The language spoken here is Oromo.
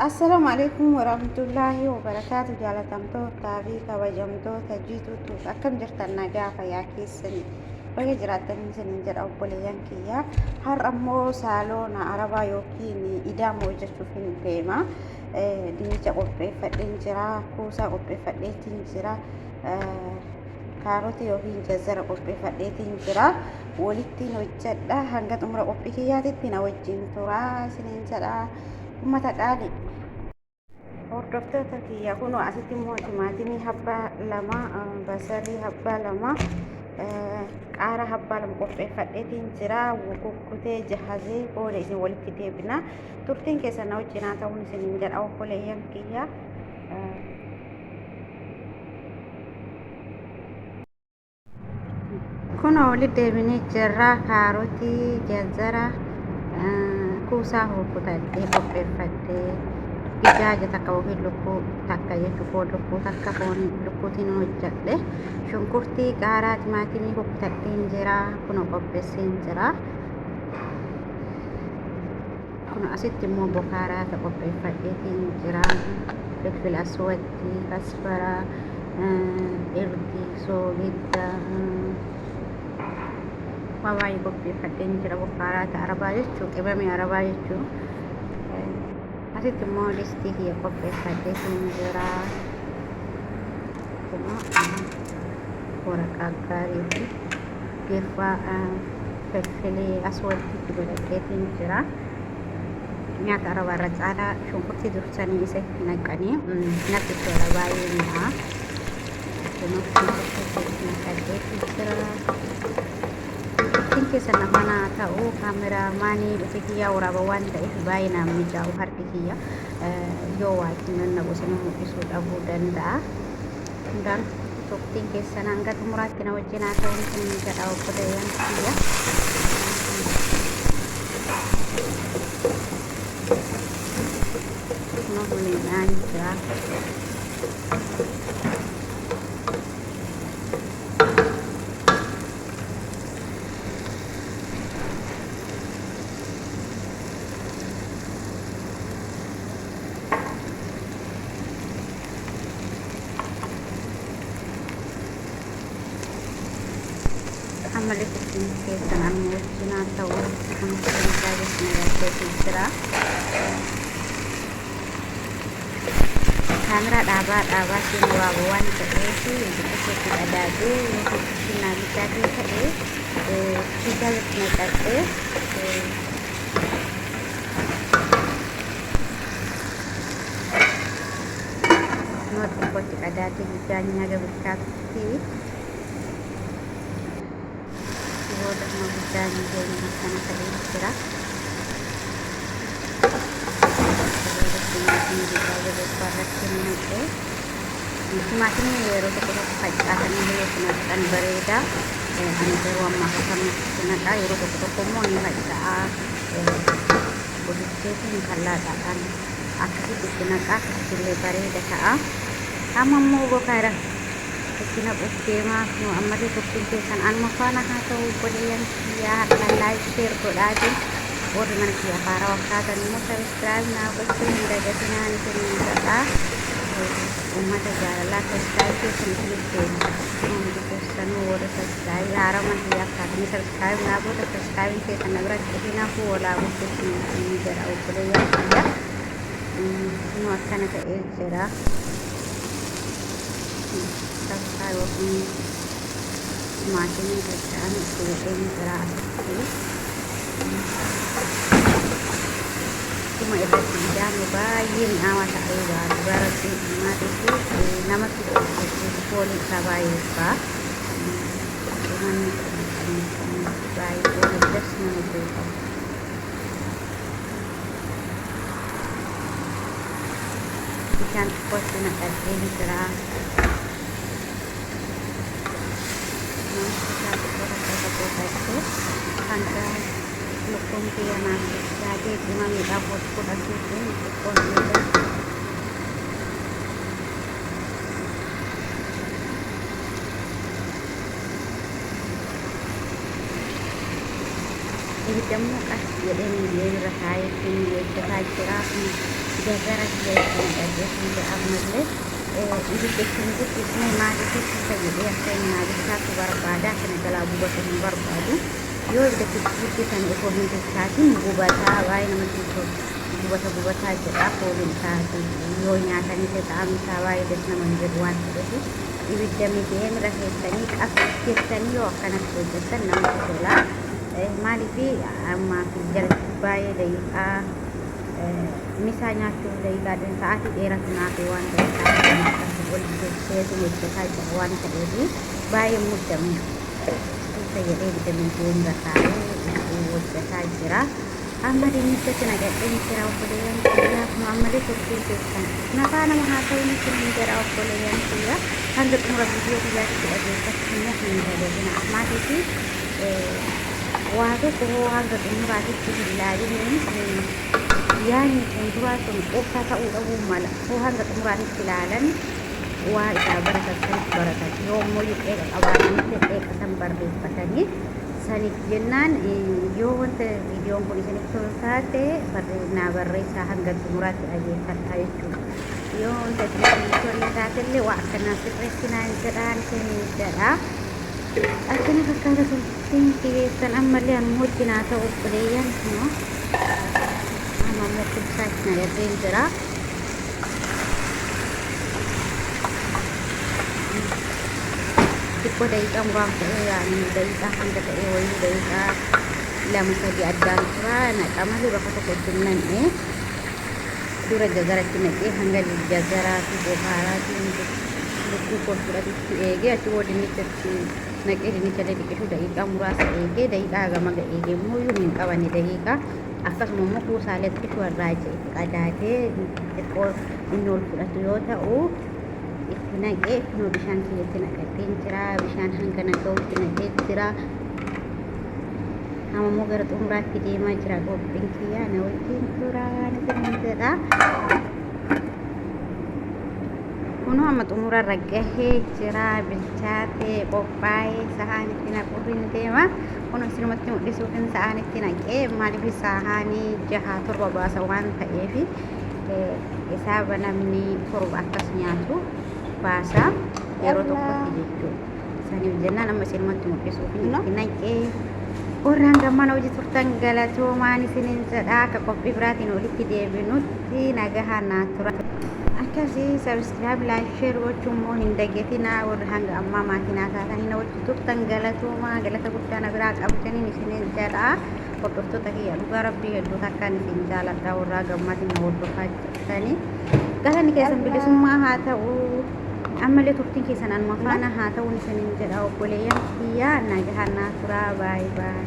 Assalaamu alaikum warahmatullaahi wabarakaatu. Jaalatamtootaa fi kabajamtoota jiituutu, akkam jirtan? Nagaa fayyaa keessanii? Baga jiraattan isiniin jedha obboleeyyan kiyya. Har'a immoo saaloona arabaa yookiin idaama hojjechuuf hin deema. Dinnicha qopheeffadheen jira, kuusaa qopheeffadheetiin jira, kaarotii yookiin jazzara qopheeffadheetiin jira. Walittiin hojjedha. Hanga xumura qophii kiyyaatitti na wajjin turaa isiniin jedha. Ummata qaali. Hordoftoota kiyya, kunoo asitti immoo timaatimii habbaa 2, basalii habbaa 2, qaaraa habbaa 2 qopheeffadheetiin jira. Kukkutee jahazee booda isin walitti deebina. Turtiin keessan na wajjin haa ta'uun isiniin jedha obboleeyyan kiyya. Kunoo walitti deebinee jirra. Kaarotii, jazara, kuusaa kukkutadhee qopheeffadhee, ijaaja takka yookiin lukkuu takka jechuun foon lukkuu takka, foon lukkuutiin hojjedhe. Shunkurtii, qaaraa, timaatimii kukkutadheen jira. Kunoo qopheesseen jira. Kun asitti immoo bokaaraata qopheeffadheetiin jira. Filfil aswadii, kasbaraa, irdii, soogidda, waa baay'ee qopheeffadheen jira. Bokaaraata arabaa jechuu, qibamii arabaa jechuu. Asitti immoo distii kiyya qopheeffadheetiin jira. Kunoo waraqaa gaarii fi girfaa filfilii aswaddiitti godhadheetiin jira. Nyaata arabaa irra caalaa shunkurtii dursanii isa itti naqanii natti tola, baay'ee mi'aa. Kunoo shunkurtii itti naqadheetiin jira. Turtiin keessa nama naa ta'u, kaameraamaanii dhufe kiyyaa waraaba waan ta'eef baay'ee naan mijaa'u. Harki kiyya yoo waa itti nannaqu isin mul'isuu dhabuu danda'a. Hundaan turtiin keessan hanga xumuraatti na wajjin haa ta'uun isin jedha obboleeyyan kiyya. Kunoo midhaan jira. Ammallee turtiin keessan amma wajjin haa ta'u. Kun tajaajila jira. Kaameraa dhaabaa dhaabaa siin waraaba waan ta'eef xixiqqootti qadaadee yookiin xixinnaa guddaa ta'e tajaajila naqadhee. Kunoo xiqqootti qadaadee bijaanyaa gabilchaatutti booda immoo bijaanyi keenya akkana ta'ee jira. Timaatimii bijaaja gubbaa irratti naqee, timaatimii yeroo tokko tokko facaasanii illee itti naqan bareeda. Ani garuu ammaaf akkanumatti naqaa, yeroo tokko tokko immoo ni faca'aa godhicheetiin kallaaxaadhaan akkasitti itti naqaa, akkasitti illee bareeda ta'a. Amma immoo bokaara itti naquuf deemaa. Kunoo ammallee turtiin keessan anuma faana haa ta'u obboleeyyan kiyyaa. Harkaan like, share godhaatiin, warri mana kiyya haarawaa taatan immoo subscribe naa gochuu hin dagatinaan isiniin jedha. Uummata jaalalaa, subscribe keessan isiniif deebisa. Hundi keessanuu warri subscribe haarawaa mana kiyyaaf taatanii subscribe naa goota, subscribe keessan na biratti hinaafuu walaa guddisnu isiniin jedha obboleeyyan kiyya. Kunoo akkana ta'ee jira. Kabsaa yookiin timaatimii faca'an itti godheen jira asitti. Dhuma irratti idaame baay'ee mi'aawaa ta'ee ba'a. Dhugaa rabbii maaliif namatti tola, fooliin isaa baay'ee ba'a. Qimamni kun baay'ee das nama jedhu. Bishaan xiqqootti naqadheen jira. Bishaan xiqqoo takka irra buufadhee hanga lukkuun kiyya naaf bilchaatee qimamiidhaaf wal fudhatuutti xiqqoon eega. Ibidda immoo qas jedhee miidiyee irra taa'eetiin hojjetaa jira. Jazara kiyya itti naqadhee kan jira ammallee ibidda ittiin guddisne maaliif tasa jedhee akka inni naa bilchaatu barbaada. Akka na jalaa gubatu hin barbaadu. Yoo ibidda itti guddisan osoo hin bilchaatin gubataa baay'ee namatti tolu. Gubata gubataa jedha fooliin isaa yoo nyaatanis ta'amni isaa baay'ee das nama hin jedhu waan ta'eef ibidda miidiyee irra keessanii qas jettanii yoo akkanatti hojjettan namatti tola. Maaliif ammaa fi jalatti baay'ee daqiiqaa misaa nyaachuuf daqiiqaa sa'aatii dheeratu naaf waan ta'eef sa'aatii akkasii ol seetu hojjetaa jira waan ta'eef baay'ee muddamne suuta jedhee ibidda miidiyee irra taa'ee hojjetaa jira. Amma dinnichatti naqadheen jira obboleeyyan kiyya. Kun ammallee turtiin keessan nafaa nama haa ta'u isin jedha obboleeyyan kiyya. Hanga xumura viidiyoo kiyyaatti dhaggeeffachuu immoo hin dagatina. Maaliif waa tokko hoo hanga xumuraatitti hin laaliniin yaadni fuulduraa sun quubsaa ta'uu dhabuu mala. Hoo hanga xumuraatitti ilaalan waa isaa baratan sanis baratan. Yoo immoo qeeqa qabaatanitti qeeqa san barreeffatanii saniif jennaan yoo wanta viidiyoon kun isinitti tolu taate naa barreessaa hanga xumuraatti dhageeffadhaa jechuudha. Yoo wanta isinitti hin tolle taatellee waa akkanaa sirreessinaan jedhaan isiniin jedha. Akkana fakkaata turtiin keessan ammallee anuma wajjin haa ta'u obboleeyyan kunoo amma immoo kubsaa itti naqadheen jira. Xiqqoo daqiiqaa muraan ta'ee yaani daqiiqaa hanga ta'ee wayii daqiiqaa lama sadii addaan tura naqa malee bakka tokko itti hin naqne. Dura jazaratti naqee hanga jazaraa fi bohaaraatiin lukkuu koo fudhatutti eegee achi booda dinnichatti naqee dinnicha illee xiqqishuu daqiiqaa muraasa eegee daqiiqaa hagama ga'e eegee immoo iyyuu hin qabanne daqiiqaa akkasuma immoo kuusaalee xiqqishuu irraa itti qadaadee xiqqoo inni ol fudhatu yoo ta'u itti naqee kunoo bishaan kiyyatti naqadheen jira bishaan hanga naqa'utti naqee jira. Amma immoo gara xumuraatti deemaa jira qophiin kiyya na wajjin turaa isiniin jedha. Kunoo amma xumurarra gahee jira bilchaatee qophaa'ee sahaan itti naquuf hin deema. Kunoo isinumatti mul'isuuf hin sa'aan itti naqee maaliif sahaanii jaha torba baasa waan ta'eef isaaba namni torba akkas nyaatu baasa yeroo tokkotti jechuudha. Saniif jennaan amma isinumatti mul'isuuf hin itti naqee. Warra hanga mana hojii turtan galatoomaan isinin jedha akka qophii biraatiin walitti deebinutti nagahaan naa tura. Akkasii subscribe like share gochuun immoo hin dagatinaa warra hanga ammaa maatii naa taatanii na wajji turtan galatoomaa galata guddaa na biraa qabdaniin isinin jedha. Hordoftoota kiyya dhugaa rabbii hedduu takkaan isin jaaladha warra gammaatiin na hordofaa jirtanii. Galanni keessan bilisummaa haa ta'u. Ammallee turtiin keessan anuma faana haa ta'uun isinin jedha obboleeyyan kiyya nagahaan naa turaa baay baay.